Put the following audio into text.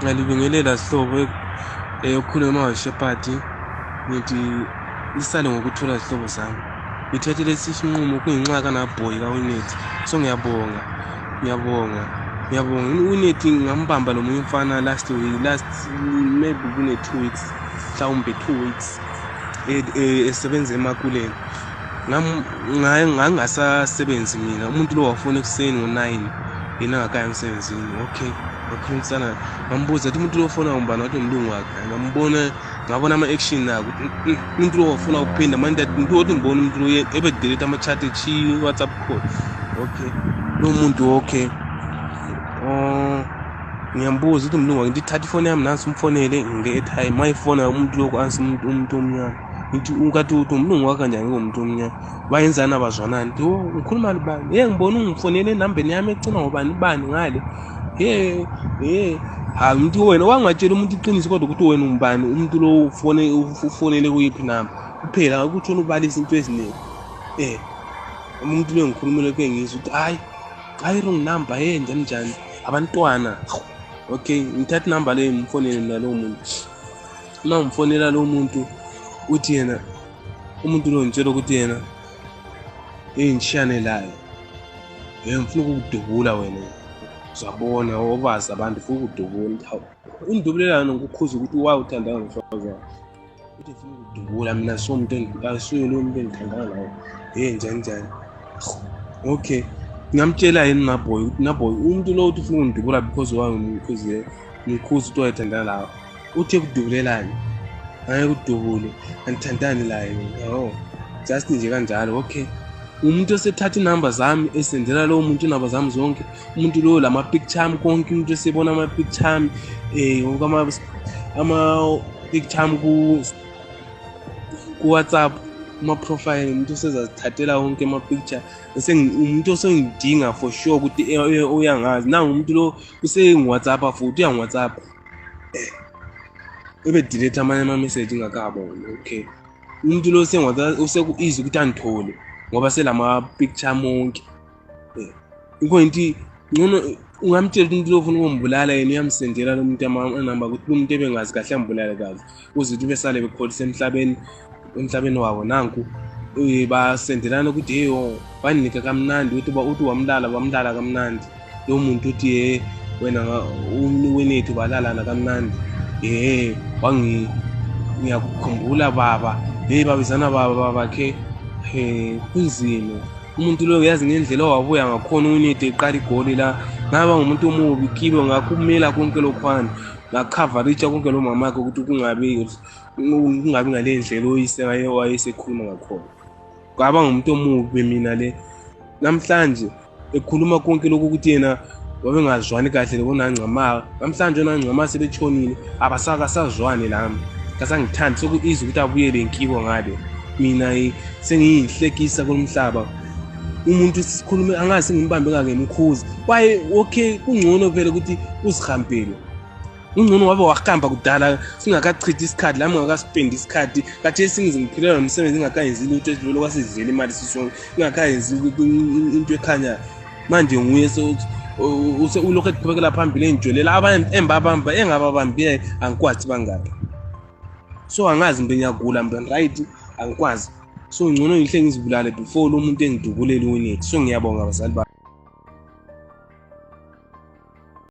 Ngiyalibingelela sihlobo okhuluma ngoShepherd, ngithi isale ngokuthula zihlobo zami. Ngithethe lesi sinqumo kungenxa kaNaboy kaWinet. So ngiyabonga, ngiyabonga, ngiyabonga. UWinet ngambamba lo munye umfana last week, last maybe kune-2 weeks, mhlawumbe 2 weeks esebenza emakuleni. Ngangasasebenzi mina, umuntu lo wafona ekuseni ngo-9 yena angakayi emsebenzini. Okay, ngakhulumisana, ngambuza ukuthi umuntu lo ufona ngubani, wathi umlungu wakhe. Ngambona, ngabona ama-action akhe ukuthi umuntu lo wafuna ukuphinda manje, umuntu wothi ngibona umuntu lo ebe-delete ama-chat echiyi WhatsApp call. Okay, lo muntu okay, oh ngiyambuza ukuthi umlungu wakhe, ngithi thatha ifoni yami nansi umfonele nge-airtime. Mayifona umuntu lokhu ansi umuntu omnyama, ngithi ungathi uthi umlungu wakhe kanjani kuwumuntu omnyama, bayenzani abazwanani? Ngithi oh ngikhuluma nobani? Ye ngibona ungifonele enambeni yami egcina ngobani bani ngale. Ye ye hayi umuntu wena wangatshela umuntu iqiniso kodwa ukuthi wena ungubani, umuntu lo ufone ufonele kuyiphi namba kuphela, ukuthi ubalisa into eziningi. Umuntu lo ngikhulumele kuye ngizwe ukuthi hayi hayi wrong number, hey njani njani abantwana. Okay, ngithatha inamba leyo ngimfonele mina lowo muntu. Uma ngimfonela lowo muntu uthi yena umuntu lo ngitshela ukuthi yena hey ngishiyane layo, hey ngifuna ukukudubula wena, uzabona obazi abantu ufuna ukudubula. Hawu, ungidubulelana ngokukhuza ukuthi why uthandana nomfazana, uthi ngifuna ukudubula mina, so umuntu asuye lo muntu engithandana naye, hey njani njani. Okay, ngingamtshela yini Naboy ukuthi Naboy umuntu lo uthi ufuna ukungidubula because wangimkhuzile, ngikhuza ukuthi wayethandana lawo, uthi ekudubulelani, ngeke kudubule, angithandani laye mina, oh just nje kanjalo. Okay, umuntu osethatha inamba zami esendela lowo muntu inamba zami zonke, umuntu lowo lama-picture ami konke, umuntu esebona ama-picture ami ama-picture ami ku-WhatsApp, kuma-profile, umuntu osezazithathela wonke ama-picture, umuntu osengidinga for sure ukuthi uyangazi. Nangu umuntu lo usengi-WhatsApp futhi uyangi-WhatsApp, ebe-delete amanye ama-message ngingakaboni. Okay, umuntu lo useku-easy ukuthi angithole ngoba selama-picture amonke. Ikho into ngcono ungamtshela ukuthi umuntu lo ufuna ukumbulala, yena uyamsendela lo muntu amanamba ukuthi lo muntu ebengazi kahle ambulale kazi, ukuze ukuthi besale bekholisa emhlabeni, emhlabeni wabo. Nanku basendelana ukuthi hey banika kamnandi, uthi uthi wamlala bamlala kamnandi lo muntu, uthi hey wena wenethu balalana kamnandi, hey wangi ngiyakukhumbula baba, hey babizana baba babakhe. Hey kunzima umuntu lo, yazi ngendlela owabuya ngakhona uNete eqala igoli la, ngaba ngumuntu omubi kibo, ngakumela konke lokhwana, ngacoverisha konke lo mama wakhe ukuthi kungabi ngale ndlela oyise wayesekhuluma ngakhona. Ngaba ngumuntu omubi mina le namhlanje ekhuluma konke lokhu ukuthi yena wabengazwani kahle loNangcama, namhlanje oNangcama sebetshonile abasakasazwani lami, kasangithandi, soku-easy ukuthi abuyele nkibo ngale. Mina sengiyinhlekisa kulomhlaba, umuntu sikhulume angazi ngimbambe ngakemkhuzi kwaye. Okay, kungcono phela ukuthi uzihambele, ungcono wabe wahamba kudala singakachithi isikhathi lami ngakaspendi isikhathi. Khathesi ngize ngiphilela nomsebenzi ngingakayenzi lutho, esidlule kwasidlela imali sisonke, ngingakayenzi into ekhanyayo. Manje nguye ulokhu eqhubekela phambili engijolela abanye embabamba engababambile, angikwazi bangaphi, so angazi mbe ngiyagula mbe right, angikwazi. So ngcono ngihle ngizibulale before lo muntu engidubulele uWinet. So ngiyabonga bazali bami.